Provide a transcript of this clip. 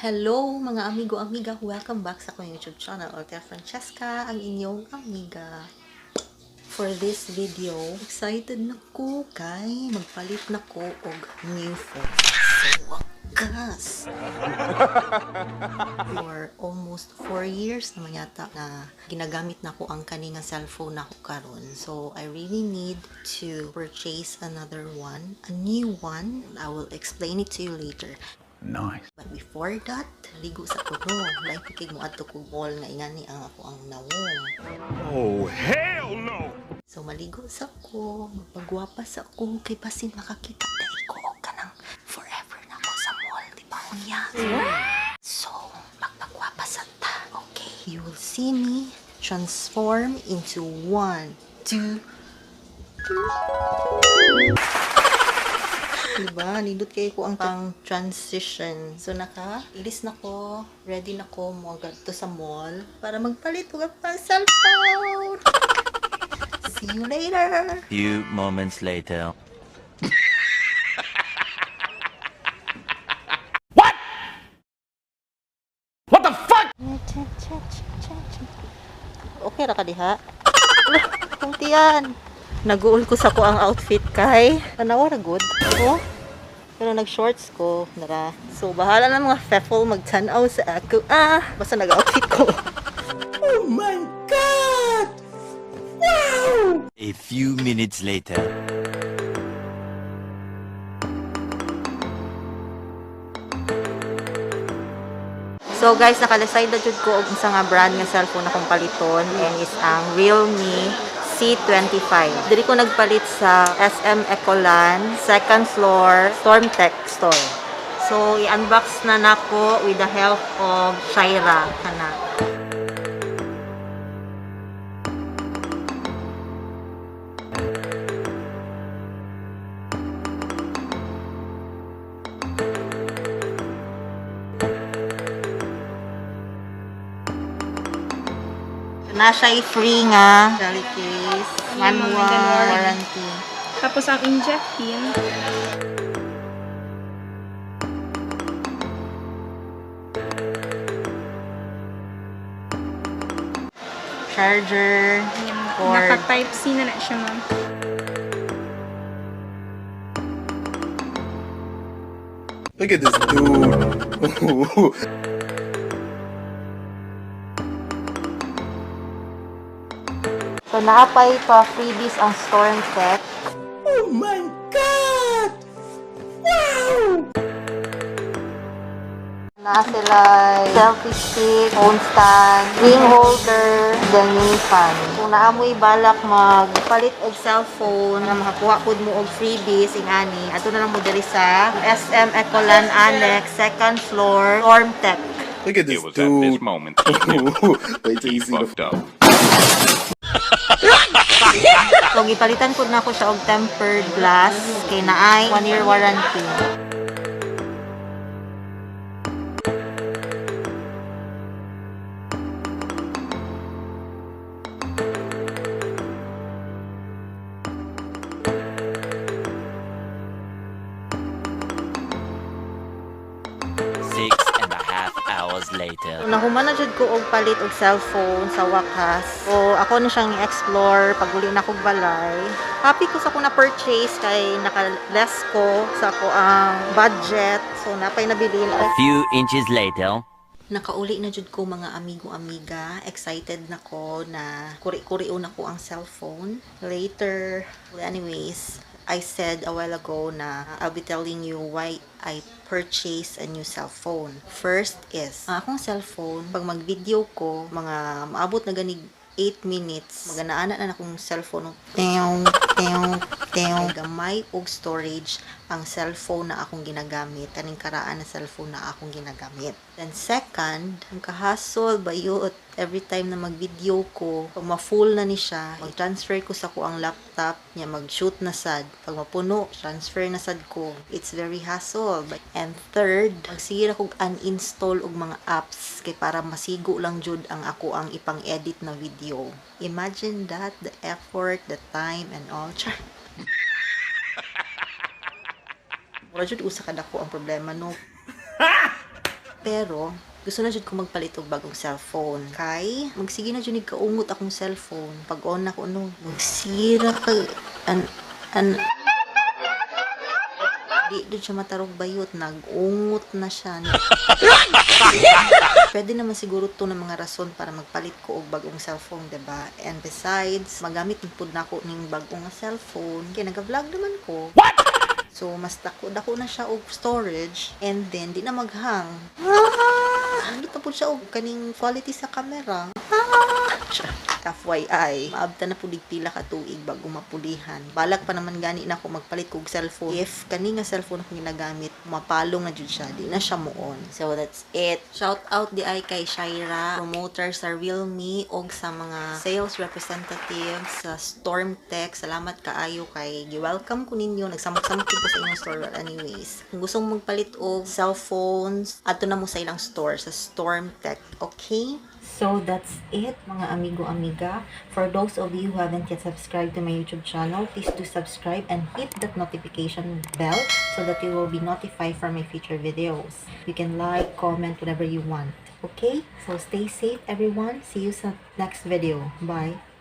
Hello mga amigo, amiga! Welcome back sa akong YouTube channel. Althea Francesca, ang inyong amiga. For this video, excited na ko kay magpalit na ko og new phone. So, wakas! For almost 4 years naman yata na ginagamit na ko ang kani nga cellphone na ko karon. So, I really need to purchase another one, a new one. I will explain it to you later. Nice. But before that, ligo sa ko no. Like kay mo adto ko mall nga ingani ang ako ang nawong. Oh, hell no! So maligo sa ko, magpagwapa sa ko kay basin makakita dai ko og kanang forever na ko sa mall, di ba unya? So, magpagwapa sa ta. Okay. You will see me transform into 1, 2, 3. Diba? Nindot kayo ko ang pang transition. So, naka-ilis na ko. Ready na ko mo to sa mall para magpalit og pang cellphone. See you later! Few moments later. What? What the fuck? Okay ra ka diha? Kung tiyan. Naguol ko sa ko ang outfit kay tanawa ra good. Oh. Pero nag-shorts ko, nara. So bahala na mga feffel magtan-aw sa ako. Ah, basta nag-outfit ko. Oh my God! Wow! A few minutes later. So guys, naka-decide na jud ko og unsa nga brand nga cellphone akong paliton and is ang Realme C25. Diri ko nagpalit sa SM Ecoland, second floor, Stormtech store. So i-unbox na nako with the help of Shaira kana. Na siya free nga jelly case, manual warranty. Tapos ang inject pin. Charger, cord. Naka-type C na na siya, ma'am. Look at this dude. So naapay pa freebies ang Stormtech. Oh my God! Wow! Na sila selfie stick, phone stand, ring holder, then mini fan. Kung naamoy balak magpalit og cellphone na makakuha pud mo og freebies ingani, ato na lang mo diri sa SM Ecoland Annex, second floor, Stormtech. Look at this It was at this dude. moment he knew Wait till he you see the fucked up. So gipalitan pud nako siya og tempered glass kay naay 1 year warranty. Six and a half hours later. Nahuman na jud ko og palit og cellphone sa wakas. So ako na siyang i-explore pag uli na kog balay. Happy ko sa akong na-purchase kay naka-less ko sa ako ang budget. So napay nabilin. A few inches later. Nakauli na jud ko mga amigo-amiga. Excited na ko na kuri-kurion na ko ang cellphone. Later, anyways, I said a while ago na I'll be telling you why I purchased a new cell phone. First is, ang akong cellphone, pag mag-video ko, mga maabot na ganig 8 minutes, maganaana na akong cellphone. Tew, tew, tew. Gamay og storage ang cellphone na akong ginagamit. Kaning karaan na cellphone na akong ginagamit. Then second, ang kahasol bayot every time na mag-video ko, pag ma-full na ni siya, mag-transfer ko sa ko ang laptop niya, mag-shoot na sad. Pag mapuno, transfer na sad ko. It's very hassle. And third, magsige ra kog uninstall og mga apps kay para masigo lang jud ang ako ang ipang-edit na video. Imagine that, the effort, the time, and all. Char. Mura jud usa ka dako ang problema no. Pero gusto na jud ko magpalit og bagong cellphone. Kay magsige na jud ni kaungot akong cellphone. Pag on nako, no, magsira kay an di jud siya matarog bayot, nag-ungot na siya. Pwede naman siguro to ng mga rason para magpalit ko og bagong cellphone, 'di ba? And besides, magamit pud nako ning bagong nga cellphone kay naga-vlog naman ko. What? So, mas dako dako na siya og storage and then di na maghang. Ah! Ano pud siya og kaning quality sa camera. Ah! FYI, maabta na pud pila ka tuig bago mapulihan. Balak pa naman gani na ako magpalit kog cellphone. If kani nga cellphone akong ginagamit, mapalong na jud siya, di na siya mo-on. So that's it. Shout out diay kay Shaira, promoter sa Realme, og sa mga sales representatives sa Stormtech. Salamat kaayo kay gi-welcome ko ninyo. Nagsamok-samok ko sa inyong store. Well, anyways, kung gusto mong magpalit og cellphones, adto na mo sa ilang store sa Stormtech. Okay? So that's it, mga amigo amiga. For those of you who haven't yet subscribed to my YouTube channel, please do subscribe and hit that notification bell so that you will be notified for my future videos. You can like, comment, whatever you want. Okay? So stay safe, everyone. See you sa next video. Bye.